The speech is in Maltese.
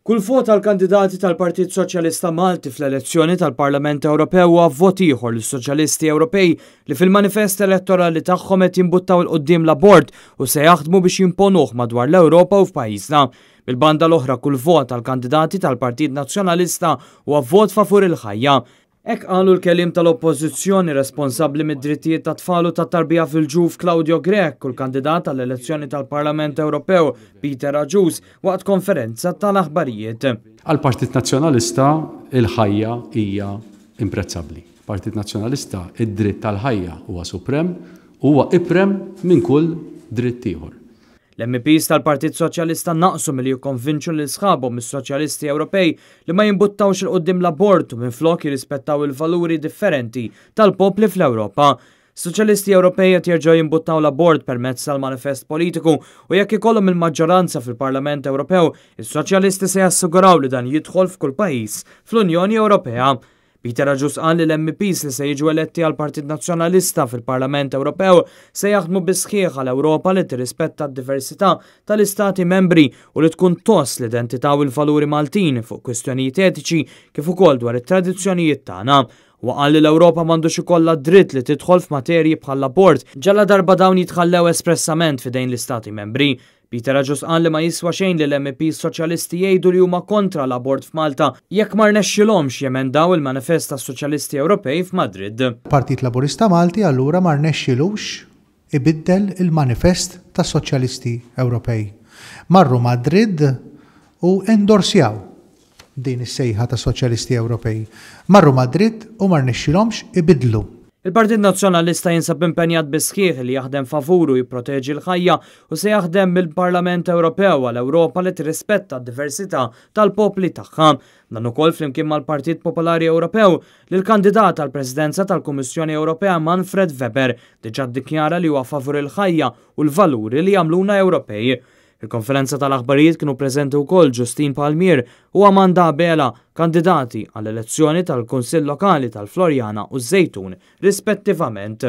Kull vot għall-kandidati tal-Partit Soċjalista Malti fl-elezzjoni tal-Parlament Ewropew huwa vot ieħor lis-Soċjalisti Ewropej li fil-manifest elettorali tagħhom qed jimbuttaw 'il quddiem l-abort u se jaħdmu biex jimponuh madwar l-Ewropa u f'pajjiżna. Mill-banda l-oħra kull vot għall-kandidati tal-Partit Nazzjonalista huwa vot favur il-ħajja. Hekk qalu l-kelliem tal-Oppożizzjoni responsabbli mid-drittijiet tat-tfal u tat-tarbija fil-ġuf Claudio Grech u l-kandidat għall-elezzjoni tal-Parlament Ewropew Peter Agius waqt konferenza tal-aħbarijiet. Għall-Partit Nazzjonalista il-ħajja hija imprezzabbli. Partit Nazzjonalista id-dritt tal-ħajja huwa suprem u huwa iprem minn kull dritt ieħor. L-MEPs tal-Partit Soċjalista naqsu milli jikkonvinċu lil sħabhom mis-Soċjalisti Ewropej li ma jimbuttawx 'il quddiem l-abort u minflok jirrispettaw il-valuri differenti tal-popli fl-Ewropa. Soċjalisti Ewropej qed jerġgħu jimbuttaw l-abort permezz tal-manifest politiku u jekk ikollhom il-maġġoranza fil-Parlament Ewropew, is-Soċjalisti se jassiguraw li dan jidħol f'kull pajjiż fl-Unjoni Ewropea. Peter Agius qal li l-MEPs li se jiġu eletti għall-Partit Nazzjonalista fil-Parlament Ewropew se jaħdmu bis-sħiħ għal Ewropa li tirrispetta d-diversità tal-istati membri u li tkun tgħożż l-identità u l-valuri Maltin fuq kwistjonijiet etiċi kif ukoll dwar it-tradizzjonijiet tagħna. Huwa qal li l-Ewropa m'għandux ikollha dritt li tidħol f'materji bħall-abort ġaladarba dawn jitħallew espressament f'idejn l-istati membri. Peter Agius qal li ma jiswa xejn li l-MEPs Soċjalisti jgħidu li huma kontra l-abort f'Malta jekk ma rnexxilhomx jemendaw il-manifest tas-Soċjalisti Ewropej f'Madrid. Partit Laburista Malti allura ma rnexxilux ibiddel il-manifest tas-Soċjalisti Ewropej. Marru Madrid u endorsjaw din is-sejħa tas-Soċjalisti Ewropej. Marru Madrid u ma rnexxilhomx ibiddlu. Il-Partit Nazzjonalista jinsab impenjat bis-sħiħ li jaħdem favur u jipproteġi l-ħajja u se jaħdem mill-Parlament Ewropew għal Ewropa li tirrispetta d-diversità tal-popli tagħha. Dan ukoll flimkien mal-Partit Popolari Ewropew li l-kandidat għall-Presidenza tal-Kummissjoni Ewropea Manfred Weber diġà ddikjara li huwa favur il-ħajja u l-valuri li jagħmluna Ewropej. Fil-konferenza tal-aħbarijiet kienu preżenti wkoll Justine Palmier u Amanda Abela, kandidati għall-elezzjoni tal-Kunsill Lokali tal-Floriana u ż-Żejtun rispettivament.